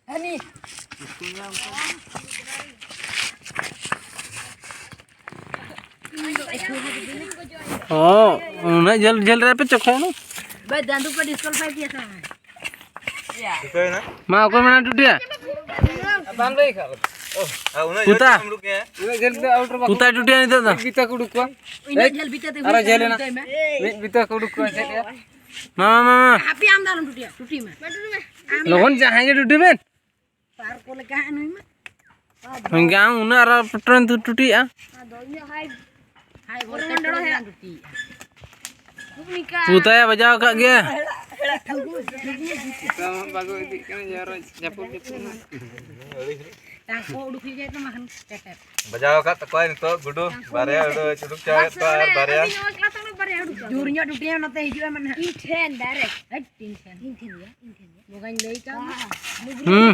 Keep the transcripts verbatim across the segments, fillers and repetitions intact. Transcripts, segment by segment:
ᱦᱟᱹᱱᱤ᱾ ᱚ, ᱩᱱᱟᱹᱜ ᱡᱷᱟᱹᱞ ᱡᱷᱟᱹᱞ ᱨᱮ ᱯᱮ ᱪᱚᱠᱷᱟᱭᱟ ᱱᱩ? ᱵᱮ, ᱫᱟᱸᱫᱩ ᱠᱚ disqualify ᱠᱤᱭᱟ ᱥᱮ ᱵᱟᱝ? ᱪᱤᱠᱟᱹᱭᱮᱱᱟ? ᱢᱟ, ᱚᱠᱚᱭ ᱢᱮᱱᱟ ᱴᱩᱴᱤᱭᱟ? ᱵᱟᱝ ᱞᱟᱹᱭ ᱠᱟᱜ ᱞᱮ᱾ ᱚ, ᱟᱨ ᱩᱱᱟᱹᱜ ᱡᱷᱟᱹᱞ ᱯᱩᱛᱟ᱾ ᱪᱮᱫ ᱮᱢ ᱩᱰᱩᱠ ᱠᱮᱜᱼᱟ? ᱩᱱᱟᱹᱜ ᱡᱷᱟᱹᱞ ᱫᱚ out ᱨᱮ ᱵᱟᱠᱚ ᱯᱩᱛᱟ ᱴᱩᱴᱤᱭᱟ ᱱᱤᱛᱚᱜ ᱫᱚ᱾ ᱢᱤᱫ ᱵᱤᱛᱟᱹ ᱠᱚ ᱩᱰᱩᱠ ᱠᱚᱣᱟ᱾ ᱤᱱᱟᱹᱜ ᱡᱷᱟᱹᱞ ᱵᱤᱛᱟᱹ ᱛᱮ ᱟᱨᱚ ᱦᱩᱭᱩᱜ ᱡᱷᱟᱹᱞ ᱠᱟᱱᱟ ᱮᱱᱟ᱾ ᱢᱤᱫ ᱵᱤᱛᱟᱹ ᱠᱚ ᱩᱰᱩᱠ ᱠᱚᱣᱟ, ᱪᱮᱫ ᱭᱟ? ᱢᱟ, ᱢᱟ, ᱢᱟ, ᱢᱟ᱾ ᱦᱟᱯᱮ ᱟᱢ ᱫᱚ ᱟᱞᱚᱢ ᱴᱩᱴᱤᱭᱟ, ᱴᱩᱴᱤ ᱢᱮ᱾ ᱞᱚᱜᱚᱱ ᱡᱟᱦᱟᱸᱭ ᱜᱮ ᱴᱩᱴᱤ ᱵᱮᱱ᱾ ᱯᱟᱨ ᱠᱚ ᱞᱮᱠᱟ ᱦᱟᱸᱜ ᱱᱩᱭ ᱢᱟ᱾ ᱦᱮᱸ, ᱜᱮ ᱟᱢ ᱩᱱᱟᱹᱜ ᱟᱨᱚ ᱯᱮᱴᱨᱳᱞ ᱛᱩ ᱴᱩᱴᱤᱭᱟ᱾ ᱟᱫᱚ ᱤᱧᱟᱹᱜ high, high voltage ᱨᱮ ᱴᱩᱴᱤᱭᱟ᱾ ᱯᱩᱛᱟᱭᱟ ᱵᱟᱡᱟᱣ ᱟᱠᱟᱫ ᱜᱮᱭᱟ᱾ ᱵᱟᱠᱚ ᱤᱫᱤᱜ ᱠᱟᱱᱟ, ᱡᱟᱹᱯᱩᱫ ᱡᱟᱹᱯᱩᱫ ᱱᱟ᱾ ᱴᱟᱝ ᱠᱚ ᱩᱰᱩᱠ ᱦᱤᱡᱩᱜ ᱛᱟᱢᱟ ᱠᱷᱟᱱ ᱴᱮᱴᱮᱨ᱾ ᱵᱟᱡᱟᱣ ᱟᱠᱟᱫ ᱛᱟᱠᱚᱣᱟᱭ ᱱᱤᱛᱚᱜ ᱜᱩᱰᱩ᱾ ᱵᱟᱨᱭᱟ ᱩᱰᱩᱠ ᱩᱰᱩᱠ ᱪᱟᱵᱟ ᱠᱮᱫ ᱠᱚᱣᱟ ᱟᱨ ᱵᱟᱨᱭᱟ᱾ ᱡᱳᱨ ᱧᱚᱜ ᱴᱩᱴᱤᱭᱟ ᱱᱚᱛᱮ ᱦᱤᱡᱩᱜᱼᱟ ᱢᱟᱱᱮ ᱦᱟᱸᱜ᱾ ᱤᱧ ᱴᱷᱮᱱ direct᱾ ᱦᱮᱴ, ᱤᱧ ᱴᱷᱮᱱ᱾ ᱤᱧ ᱴᱷᱮᱱ ᱜᱮᱭᱟ, ᱤᱧ ᱴᱷᱮᱱ ᱜᱮᱭᱟ᱾ ᱵᱚᱸᱜᱟᱧ ᱞᱟᱹᱭ ᱠᱟᱣᱟ᱾ ᱦᱩᱸ᱾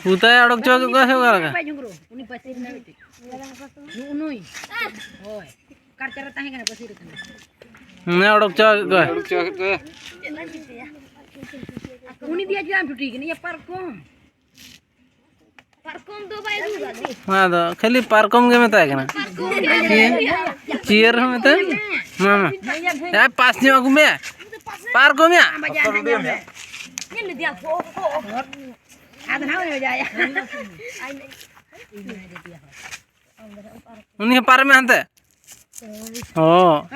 ᱯᱩᱛᱟᱭ ᱚᱰᱚᱠ ᱪᱚ ᱠᱮᱫ ᱠᱚᱣᱟ ᱥᱮ ᱚᱠᱟ ᱞᱮᱠᱟ? ᱩᱱᱤ ᱯᱟᱹᱥᱤ ᱨᱮᱱᱟᱜ ᱢᱤᱫᱴᱤᱡ᱾ ᱱᱩᱜᱼᱩ ᱱᱩᱭ᱾ ᱦᱳᱭ᱾ ᱠᱟᱨᱪᱟᱨ ᱨᱮ ᱛᱟᱦᱮᱸ ᱠᱟᱱᱟ, ᱯᱟᱹᱥᱤ ᱨᱮ ᱠᱟᱱᱟ᱾ ᱦᱩᱸ, ᱚᱰᱚᱠ ᱪᱚ ᱠᱮᱫ ᱠᱚᱣᱟ᱾ ᱚᱰᱚᱠ ᱪᱚ ᱠᱮᱫ ᱠᱚᱣᱟ᱾ ᱩᱱᱤ ᱫᱤᱭᱟ ᱡᱩᱫᱤ ᱟᱢ ᱴᱩᱴᱤ ᱠᱟᱱᱟ, ᱤᱭᱟᱹ ᱯᱟᱨᱠᱚᱢ᱾ ᱯᱟᱨᱠᱚᱢ ᱫᱚ ᱵᱟᱭ ᱨᱩᱣᱟ᱾ ᱟᱫᱚ ᱠᱷᱟᱹᱞᱤ ᱯᱟᱨᱠᱚᱢ ᱜᱮ ᱢᱮᱛᱟᱭ ᱠᱟᱱᱟ᱾ ᱯᱟᱨᱠᱚᱢ ᱜᱮ ᱢᱮᱛᱟᱭ ᱠᱟᱱᱟ᱾ ᱪᱤᱭᱟᱹᱨ ᱦᱚᱸ ᱢᱮᱛᱟᱭ ᱢᱮ᱾ ᱢᱟ, ᱢᱟ᱾ ᱮ, ᱯᱟᱥ ᱧᱚᱜ ᱟᱹᱜᱩ ᱢᱮ᱾ ᱯᱟᱨᱠᱚᱢ ᱭᱟ᱾ ᱧᱮᱞ ᱞᱮᱫᱮᱭᱟ᱾ ᱟᱫᱚ ᱱᱟᱦᱟᱜ ᱩᱱᱤ ᱵᱟᱡᱟᱭᱟ᱾ ᱩᱱᱤ ᱦᱚᱸ ᱯᱟᱨᱚᱢᱮ ᱦᱟᱱᱛᱮ᱾ ᱦᱚᱸ᱾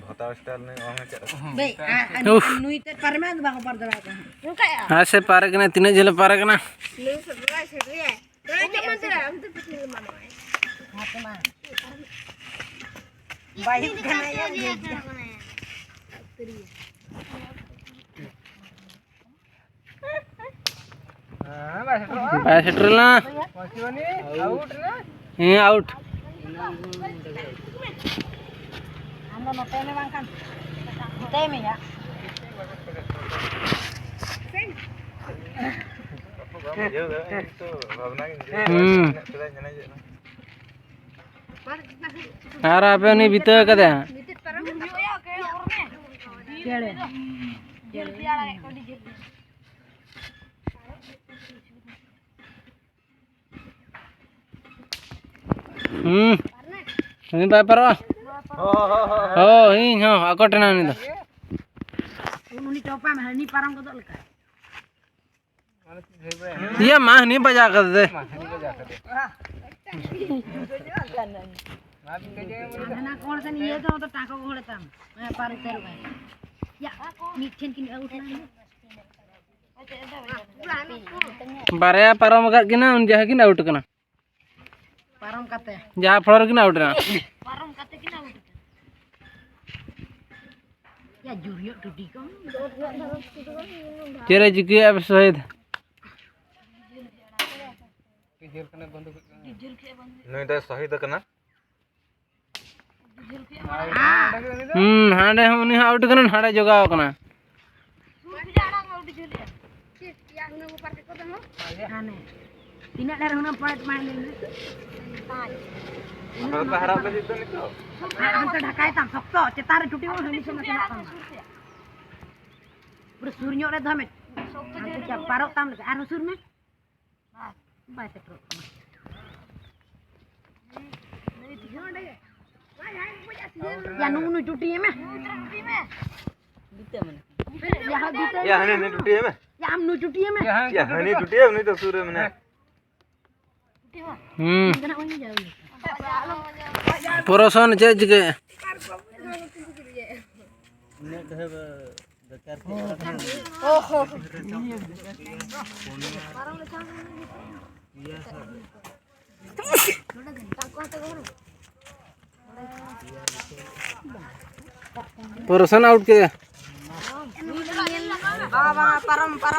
ᱵᱷᱚᱛᱟᱣ style ᱱᱩᱭ ᱚᱦᱚᱝ ᱮ ᱪᱮᱫ ᱟᱠᱟᱫᱟ᱾ ᱵᱮ, ᱟ, ᱟ, ᱩᱯᱷ᱾ ᱱᱩᱭ ᱛᱮ ᱯᱟᱨᱚᱢᱮ, ᱟᱫᱚ ᱵᱟᱠᱚ ᱯᱟᱨ ᱫᱟᱲᱮᱭᱟᱜ ᱠᱟᱱᱟ᱾ ᱱᱚᱝᱠᱟᱭᱟ᱾ ᱟᱨ ᱥᱮ ᱯᱟᱨᱮ ᱠᱟᱱᱟ, ᱛᱤᱱᱟᱹᱜ ᱡᱷᱟᱹᱞᱮ ᱯᱟᱨᱮ ᱠᱟᱱᱟ᱾ ᱱᱩᱭ ᱥᱮᱴᱮᱨᱟᱭ, ᱥᱮᱴᱮᱨᱟᱭ᱾ ᱱᱩᱭ ᱪᱮᱫ ᱢᱮᱱ ᱛᱮ? ᱟᱢ ᱫᱚ ᱯᱤᱪᱷᱤ ᱨᱮ ᱢᱟᱱᱟᱣᱟᱭ᱾ ᱦᱟᱯᱮ ᱢᱟ᱾ ᱵᱟᱭ ᱦᱩᱭᱩᱜ ᱠᱟᱱᱟ, ᱤᱭᱟᱹ ᱜᱮ᱾ ᱦᱮᱸ, ᱵᱟᱭ ᱥᱮᱴᱮᱨᱚᱜᱼᱟ᱾ ᱵᱟᱭ ᱥᱮᱴᱮᱨ ᱞᱮᱱᱟ᱾ ᱯᱚᱥᱪᱤᱢᱟᱱᱤ, out ᱨᱮ᱾ ᱦᱮᱸ, out᱾ ᱟᱢ ᱫᱚ ᱱᱚᱛᱮ ᱢᱮ, ᱵᱟᱝᱠᱷᱟᱱ ᱱᱚᱛᱮ ᱢᱮᱭᱟ᱾ ᱵᱩᱡᱷᱟᱹᱣ ᱫᱟ, ᱤᱧ ᱛᱚ ᱵᱷᱟᱵᱽᱱᱟ ᱜᱤᱧ ᱵᱩᱡᱷᱟᱹᱣ ᱫᱟ, ᱦᱩᱸ᱾ ᱛᱤᱱᱟᱹᱜ ᱥᱮᱫᱟᱭ ᱧᱮᱞᱮ ᱦᱩᱭᱩᱜ ᱠᱟᱱᱟ᱾ ᱟᱨ ᱟᱯᱮ ᱩᱱᱤ ᱵᱤᱛᱟᱹ ᱠᱟᱫᱮ ᱦᱟᱸᱜ᱾ ᱦᱩᱸ᱾ ᱩᱱᱤ ᱵᱟᱭ ᱯᱟᱨᱚᱜᱼᱟ᱾ ᱦᱳᱭ, ᱤᱧ ᱦᱚᱸ ᱟᱠᱚᱴ ᱮᱱᱟ ᱩᱱᱤ ᱫᱚ᱾ ᱩᱱᱤ ᱴᱚᱯᱟᱢ ᱦᱟᱹᱱᱤ ᱯᱟᱨᱚᱢ ᱜᱚᱫᱚᱜ ᱞᱮᱠᱟ᱾ ᱤᱭᱟᱹ ᱢᱟ, ᱦᱟᱹᱱᱤ ᱵᱟᱡᱟᱣ ᱠᱟᱫᱮ᱾ ᱦᱟᱱᱟ ᱠᱚᱬ ᱥᱮᱱ ᱤᱭᱟᱹ ᱫᱚ, ᱫᱚ ᱴᱟᱸᱜᱚ ᱜᱚᱦᱚᱲ ᱛᱟᱢ᱾ ᱦᱮᱸ, ᱯᱟᱨᱚᱢ ᱩᱛᱟᱹᱨᱚᱜᱼᱟᱭ᱾ ᱭᱟ, ᱢᱤᱫ ᱴᱷᱮᱱ ᱠᱤᱱ ᱟᱹᱜᱩ ᱠᱮᱫᱟ᱾ ᱵᱟᱨᱭᱟ ᱯᱟᱨᱚᱢ ᱟᱠᱟᱫ ᱠᱤᱱᱟ, ᱩᱱ ᱡᱟᱦᱟᱸ ᱠᱤᱱ ᱟᱣᱩᱴ ᱠᱟᱱᱟ᱾ ᱯᱟᱨᱚᱢ ᱠᱟᱛᱮ᱾ ᱡᱟᱦᱟᱸ ᱯᱷᱚᱲᱚ ᱨᱮᱠᱤᱱ ᱟᱣᱩᱴ ᱮᱱᱟ᱾ ᱯᱟᱨᱚᱢ ᱠᱟᱛᱮ ᱠᱤᱱ ᱟᱣᱩᱴ ᱮᱱᱟ᱾ ᱭᱟ, ᱡᱩᱨ ᱧᱚᱜ ᱴᱩᱴᱤ ᱠᱚ᱾ ᱪᱮᱫ ᱮ ᱪᱤᱠᱟᱹᱭᱟ ᱥᱚᱦᱤᱫ? ᱱᱩᱭ ᱫᱚᱭ ᱥᱚᱦᱤᱫ ᱟᱠᱟᱱᱟ᱾ ᱦᱩᱸ, ᱦᱟᱸᱰᱮ ᱦᱚᱸ ᱩᱱᱤ ᱦᱚᱸ ᱟᱣᱩᱴ ᱠᱟᱱᱟ, ᱦᱟᱸᱰᱮ ᱡᱚᱜᱟᱣ ᱠᱟᱱᱟ᱾ ᱦᱟᱱᱮ, ᱛᱤᱱᱟᱹᱜ ᱰᱷᱮᱨ ᱦᱩᱱᱟᱹᱝ point ᱢᱟᱭ ᱞᱟᱹᱭ ᱢᱮ᱾ ᱟᱨ ᱚᱱᱛᱮ ᱰᱷᱟᱠᱟᱭ ᱛᱟᱢ ᱥᱚᱠᱛᱚ, ᱪᱮᱛᱟᱱ ᱨᱮ ᱪᱩᱴᱤ ᱵᱟᱝ ᱦᱟᱹᱱᱤ ᱥᱮᱫ ᱱᱟᱥᱮᱱᱟᱜ ᱛᱟᱢ᱾ ᱯᱩᱨᱟᱹ ᱥᱩᱨ ᱧᱚᱜ ᱨᱮ ᱫᱚᱦᱚᱭ ᱢᱮ᱾ ᱦᱟᱱᱛᱮ ᱪᱟᱯ ᱯᱟᱨᱚᱜ ᱛᱟᱢ ᱞᱮᱠᱟ, ᱟᱨᱦᱚᱸ ᱥᱩᱨ ᱢᱮ᱾ ᱵᱟᱭ ᱥᱮᱴᱮᱨᱚᱜ ᱠᱟᱱᱟ᱾ ᱭᱟ, ᱱᱩ, ᱱᱩᱭ ᱪᱩᱴᱤᱭᱮ ᱢᱮ᱾ ᱭᱟ, ᱦᱟᱹᱱᱤ, ᱦᱟᱹᱱᱤ ᱪᱩᱴᱤᱭᱮ ᱢᱮ᱾ ᱭᱟ, ᱟᱢ ᱱᱩᱭ ᱪᱩᱴᱤᱭᱮ ᱢᱮ᱾ ᱭᱟ, ᱦᱟᱹᱱᱤ ᱪᱩᱴᱤᱭᱮ, ᱩᱱᱤ ᱫᱚ ᱥᱩᱨ ᱨᱮ ᱢᱮᱱᱟᱭᱟ᱾ ᱦᱩᱸ᱾ ᱯᱚᱨᱚᱥᱚᱱ ᱪᱮᱫ ᱪᱤᱠᱟᱹᱭᱟ? ᱩᱱᱟᱹᱜ ᱰᱷᱮᱨ ᱵᱮᱠᱟᱨ ᱠᱚ ᱚᱲᱟᱜ ᱠᱟᱱᱟ᱾ ᱚᱦᱚ᱾ ᱯᱚᱨᱚᱥᱚᱱ ᱟᱣᱩᱴ ᱠᱮᱫᱟ᱾ ᱵᱟᱝᱟ, ᱵᱟᱝᱟ, ᱯᱟᱨᱚᱢ, ᱯᱟᱨᱚᱢ᱾